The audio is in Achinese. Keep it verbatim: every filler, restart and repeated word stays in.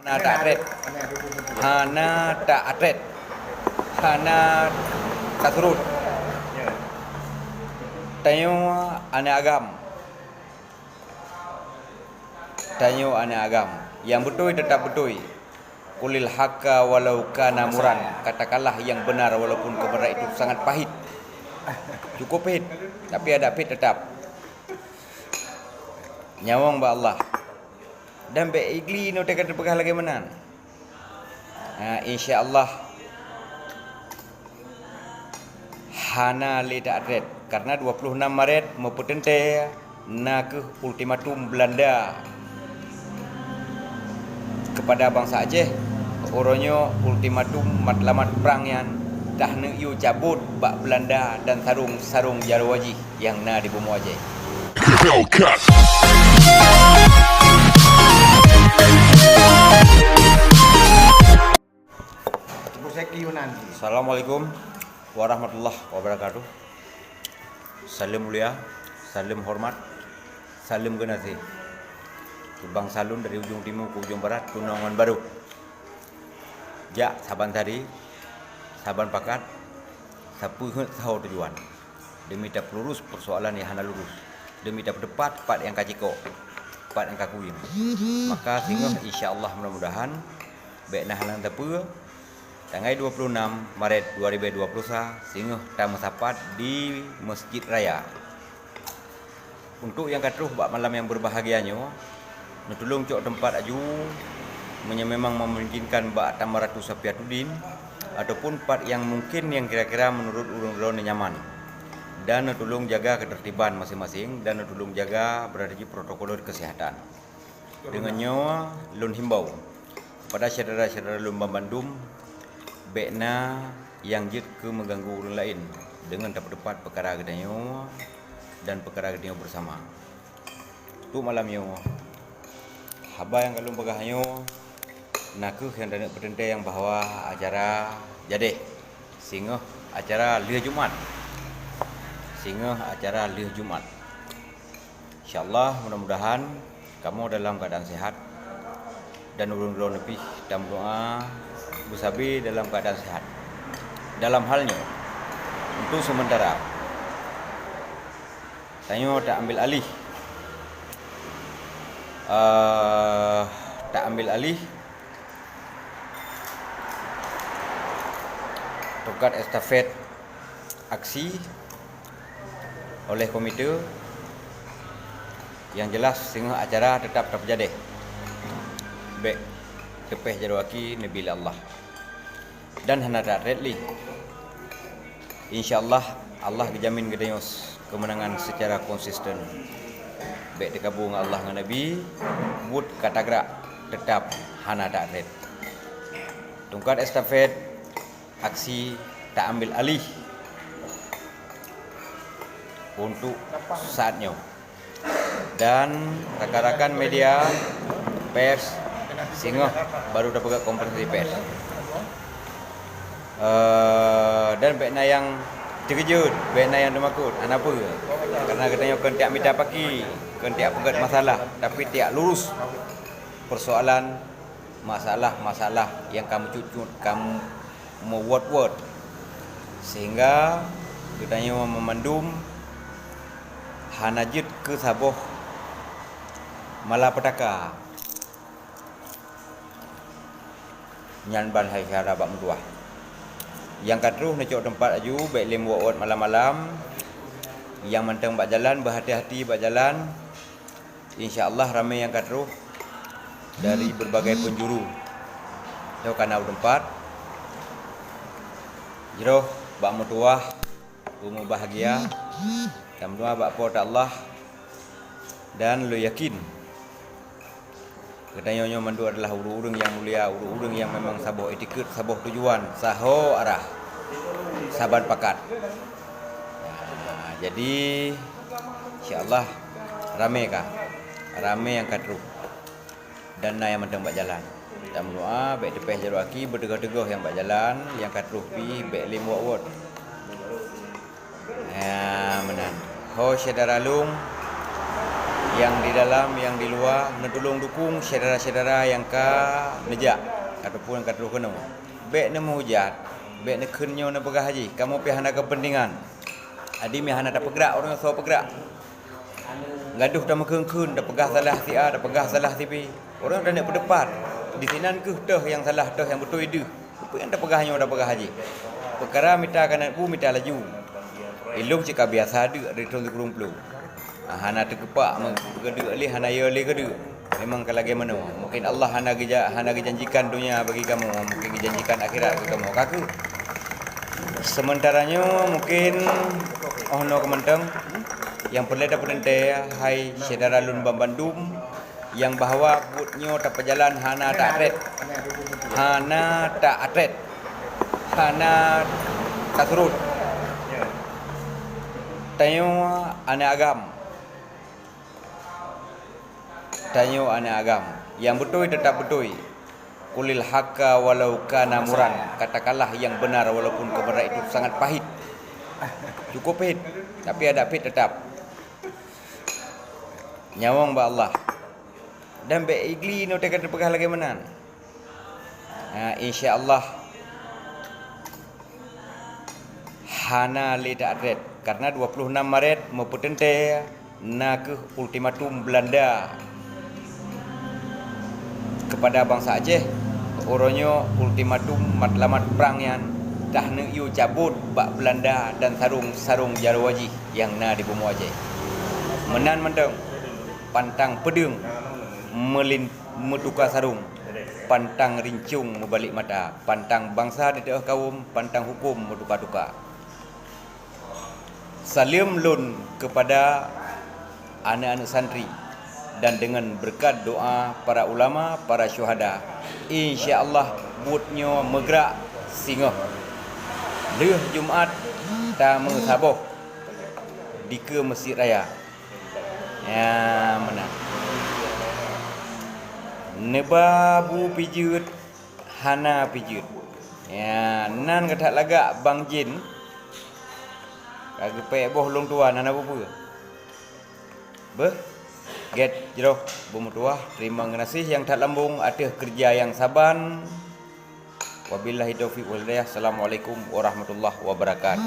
Hana ta-atret. Hana ta-atret. Hana tasurot. Tanyoe aneuk agam. Tanyoe aneuk agam. Nyang beutôi teutap beutôi. Qulil haqqa walau kana muran. Katakanlah yang benar walaupun kebenaran itu sangat pahit. Cukup pahit, tapi ada pahit tetap. Nyawöng bak Allah. Dan bék igli nyoe teuka teupeugah lagée meunan. Ha, insya Allah hana lé ta-atret, karena dua puluh enam Maret meupeuteuntée na kheueh ultimatum Belanda kepada bansa Aceh. Uroe nyoe ultimatum matlamat prang nyan dah neuyue cabot bak Belanda dan sarong-sarong jaroe jih nyang na di bumoe Aceh. Hellcat. Assalamualaikum warahmatullahi wabarakatuh. Saleuem mulia, saleuem horeumat, saleuem geunaséh. Keu bansa lôn dari ujong timu keu ujong barat, keunong ngon barô. Jak saban sari, saban pakat, sapeue heuet saho tujuan. Deumi tapeulurus peusoalan nyang hana lurus, deumi tapeuteupat pat nyang ka cikok, pat nyang ka kuyueng. Maka singoh, insya Allah, mudah-mudahan, bék na halang sapeue, tanggai dua puluh enam Maret dua ribu dua puluh sa, singoh tameusapat di Masjid Raya. Untuk nyang ka troh bak malam nyang berbahagia nyoe, neutulông cok teumpat aju, meunyoe memang memungkinkan bak Tamaratus Safiatuddin, ataupun pat nyang mungkin nyang kira-kira menurut ureuëng droeneuh nyaman. Dan neutulông jaga ketertiban masing-masing dan neutulông jaga berada jih protokol kesehatan. Deungon nyoe lôn himbau kepada syedara-syedara lôn banmandum, bék na nyang jeuet keu meuganggu ureuëng laén deungon tapeuteupat peukara geutanyoe dan peukara geutanyoe beusama. Untuk malam nyoe, haba nyang ka lôn peugah nyoe na kheueh nyang taneuk peuteuntée nyang bahwa acara jadeh. Singoh acara lheueh Jumat. Singoh acara lheueh Jumat. Insya Allah, mudah-mudahan kamoe dalam keadaan sehat dan ureuëng droeneuh pih tameudoa beusabe dalam keadaan sehat. Dalam hal nyoe, untuk sementara, tanyoe taambil alih, eh, taambil alih tongkat estafet aksi oleh komite. Nyang jeulaih, singoh acara teutap tapeujadeh. Bék teupeh jaroe aki neubi lé Allah. Dan hana that-that lé. Insya Allah, Allah geujamin geutanyoe keumeunangan seucara konsisten. Bék teukabu ngon Allah ngon Nabi, buet ka tagrak teutap hana that-that. Tungkat estafet aksi taambil alih untuk saat nyoe. Dan rakan-rakan media pers, singoh baru tapeugah konferensi pers. Eh, dan bék na nyang teukeujot, bék na nyang teumakot, hana peue. Karena geutanyoe kon tiak mita paki, kon tiak peugét masalah, tapi tiak lurus persoalan masalah-masalah nyang ka meucut-cut, ka meuwot-wot, sehingga geutanyoe meumandum hana jeuet keu saboh malapetaka. Nyan ban hai syedara bak meutuwah. Nyang ka troh neucok teumpat aju, bék lé meuwot-wot malam-malam. Nyang mantong bak jalan, beuhati-hati bak jalan. Insya Allah ramé nyang ka troh dari berbagai penjuru. Nyoe ka na u teumpat. Jroh bak meutuwah, beumeubahagia, dan meudoa bak Po teu Allah, dan lôn yakin geutanyoe nyoe mandum adalah ureuëng-ureuëng nyang mulia, ureuëng-ureuëng nyang memang saboh etiket, saboh tujuan, saho arah, saban pakat. Nah, jadi, insya Allah, ramé ka, ramé nyang ka troh. Dan na nyang mantong bak jalan. Tameudoa, bék teupeh jaroe aki, beuteugoh-teugoh nyang bak jalan, nyang ka troh pih, bék lé meuwot-wot. Ya, meunan. Ho syedara lôn, Nyang di dalam, nyang di luwa, neutulông dukông syedara-syedara nyang ka neujak ataupun ka troh keunoe. Bék neumeuhujat, bék neukheun nyoe neupeugah jih, kamoe pih hana keupeuntengan. Adi meuhana tapeugrak, ureuëng soe peugrak. Gadoh tameukheun-kheun, tapeugah salah si A, tapeugah salah si B. Ureuëng taneuk peudeupat. Di sinan kheueh teuh nyang salah, teuh nyang beutôi deuh. Peue nyang tapeugah nyoe tapeugah jih. Peukara mita kanat bu mita laju. Ilông cit ka biasa deuk dari thôn sikureueng ploh. Ah, hana teukepak meukeudeuek lé, hana yo lé keudeuek. Memang ka lagée meunoe. Mungkin Allah hana geuja-, hana geujanjikan donya bagi kamoe, mungkin geujanjikan akhirat bagi kamoe. Ka kheueh. Sementara nyoe mungkin oh noe keumantong nyang peureulée tapeuteuntée hai syedara lôn banmandum nyang bahwa buet nyoe tapeujalan hana ta-atrét. Hana ta-atrét. Hana tasurot. Tanyoe aneuëk agam. Tanyoe aneuëk agam. Nyang beutôi teutap beutôi. Qulil haqqa walau kana muran. Katakanlah yang benar walaupun kebenaran itu sangat pahit. Cukup pahit, tapi ada pahit tetap. Nyawöng bak Allah. Dan bék igli nyoe teuka teupeugah lagée meunan. Ha, insya Allah hana lé ta-atrét, karena dua puluh enam Maret meupeuteuntée na kheueh ultimatum Belanda kepada bansa Aceh. Uroe nyoe ultimatum matlamat prang nyan dah neuyue cabot bak Belanda dan sarong-sarong jaroe jih nyang na di bumoe Aceh. Meunan mantong, pantang peudeueng meulin-, meutuka sarong, pantang rincong meubalek mata, pantang bansa di teuh kawöm, pantang huköm meutuka-tuka. Saleuem lôn keupada aneuëk-aneuëk santri dan deungon beureukat doá para ulama, para syuhada, insya Allah buet nyoe meugrak singoh. Lheueh Jumat tameusaboh dikeue Meuseujid Raya. Ya, meunan. Neuba bu pijeut hana pijeut. Ya, nan ka that lagak Bang Jin. Ka geupék boh lôn tuan hana peue-peue. Beuh, gét jroh beumeutuwah, teurimong geunaséh nyang that lambông ateueh keureuja nyang saban. Wabillahi taufiq wal hidayah. Assalamualaikum warahmatullahi wabarakatuh.